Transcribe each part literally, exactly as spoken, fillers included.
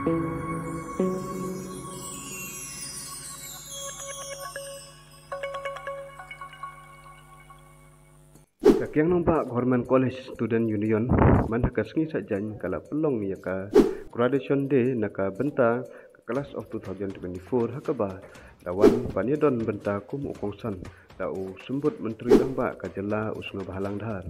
Ka Kiang Nangbah Government College Student Union man ha ka sngi Saitjaiñ ka la pynlong ïa ka Graduation Day na ka bynta ka Class of two thousand twenty-four, ha kaba la wan ban ïadon bynta kum u kongsan da u Symbud Myntri Rangbah ka jylla u Sniawbhalang Dhar,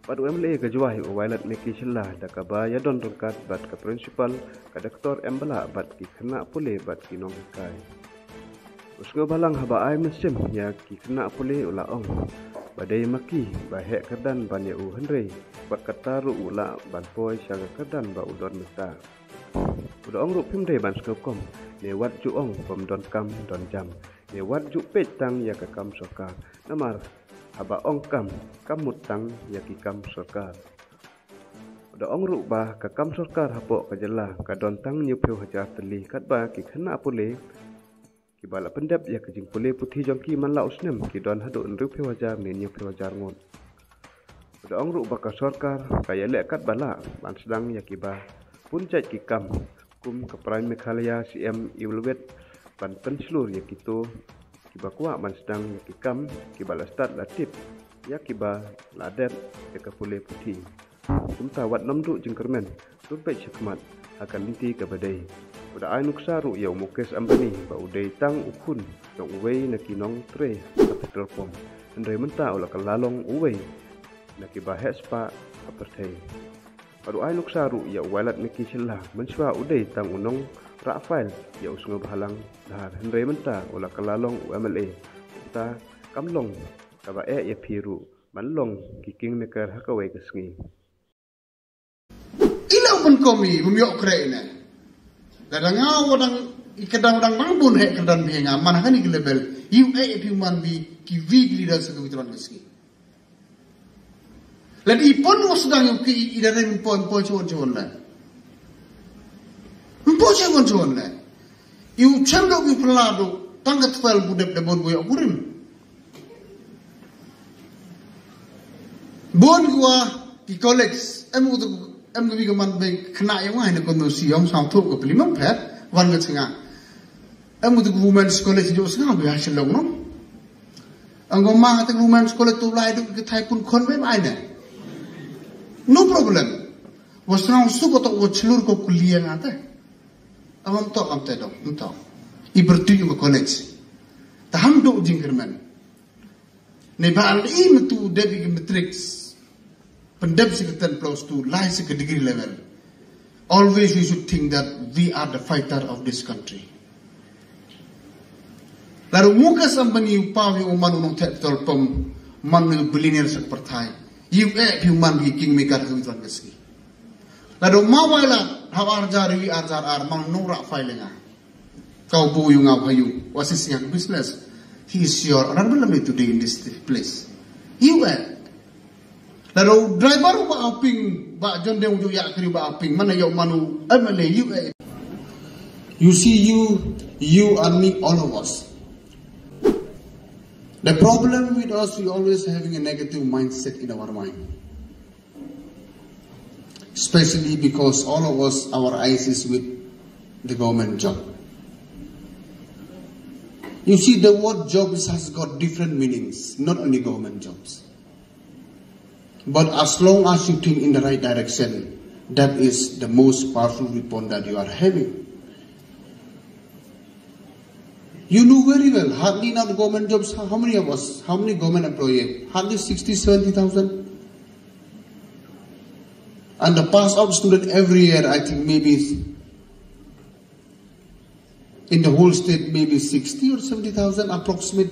bad u M L A ka Jowai u Wailadmiki Shylla, da kaba ïadon ryngkat bad ka Principal, ka Doctor M Bala, bad ki khynnah pule bad ki nonghikai. U Sniawbhalang haba ai mynsiem ïa ki khynnah pule u la ong ba dei ma ki ba heh kyrdan ban ïa u, hynrei wat katta ruh u lah ban poi sha ka kyrdan ba u don mynta. U da ong ruh, phim dei ban sngewkhia ne wat ju ong bym don kam don jam, ne wat ju peit tang ïa ka kam sorkar. Namar haba ong kam, kam mut tang ïa ki kam sorkar. U da ong ruh ba ka kam sorkar hapoh ka jylla ka don tang hynñiewphew hajar tylli, katba ki khynnah pule kiba la pyndep ïa ka jingpule puthi jong ki man la u snem ki don haduh hynriewphew hajar ne hynñiewphew hajar ngut. U da ong ruh ba ka sorkar ka ïaleh katba lah ban sdang ïa kiba bun jait ki kam, kum ka PRIME Meghalaya C M Evaluate, ban pynshlur ïa kito kiba kwah ban sdang ïa ki kam kiba la stad la tip ïa kiba la dep ïa ka pule puthi. Kumta wat nym duh jingkyrmen, to peit shakhmat ha ka lynti kaba dei. U da ai nuksa ruh ïa u Mukesh Ambani ba u dei tang u khun jong uwei na ki nongtrei ha petrol pump, hynrei mynta u la kylla long uwei na kiba heh spah ha pyrthei. Bad u ai nuksa ruh ïa u Wailadmiki Shylla, mynshuwa u dei tang u nongrah file ïa u Sniawbhalang Dhar, hynrei mynta u la kylla long u M L A. Kumta kam long kaba eh ïa phi ruh ban long ki kingmaker ha kawei ka sngi. I la u pynkom i, bym ïoh khreh i ne. Lada nga u dang, i ka dang, u dang bang bun heh kyrdan bha ïa nga man ha kane ka level. I u eh ïa phi u man bha ki weak leaders ha kawei ka sngi. Lada i pon u sdang ïa u ki, i da rem pon, pon chon chon le. Pon chon chon le. I u chem dok, i u pynlah dok, tang ka twelve bu dep da bun bu ïoh kurim. Bun kwah ki college, em u tu, em ka wi ka man ba khynnah ïa nga ha kano si ong sang thok ka pli mang phet, wan ka chinga. Em u tu women's college jong snga ba ha Shillong no. Ang ko ma ka women's college tu lai dok ka thai pun khon ba ai ne. No problem. Wa sdang su ko to wa chlur ko kuliah nga te. Am am to am te dong, am to. I bertu ïa ka college. Ta ham dok jingkyrmen. Ne ba al i metu dep i ka matric. Pyndep sha ka ten plus two, lai sha ka degree level. Always we should think that we are the fighter of this country. Lada u Mukesh Ambani u paw ïa u man u nongtrei petrol pump, man u billionaire sha ka pyrthei. I u eh phi u man ki kingmaker ha kawei ka sngi. Lada u Mawai la ha ar hajar, wi ar hajar ar, man u nongrah file ïa nga. Ka u buh ïa nga u ha ïu, u assist ïa nga business. He is your honorable M L A today in this place. I u eh. Lada u driver u Bah Auping, Bah John Deng u ju ïa kri Bah Auping, man ïa u man u M L A, i u eh. You see, you, you and me, all of us. The problem with us, we always having a negative mindset in our mind. Especially because all of us, our eyes is with the government job. You see, the word jobs has got different meanings, not only government jobs. But as long as you think in the right direction, that is the most powerful weapon that you are having. You know very well, hardly enough government jobs. How how many of us? How many government employees? Hardly sixty, seventy thousand. And the pass out student every year, I think maybe in the whole state, maybe sixty or seventy thousand approximately.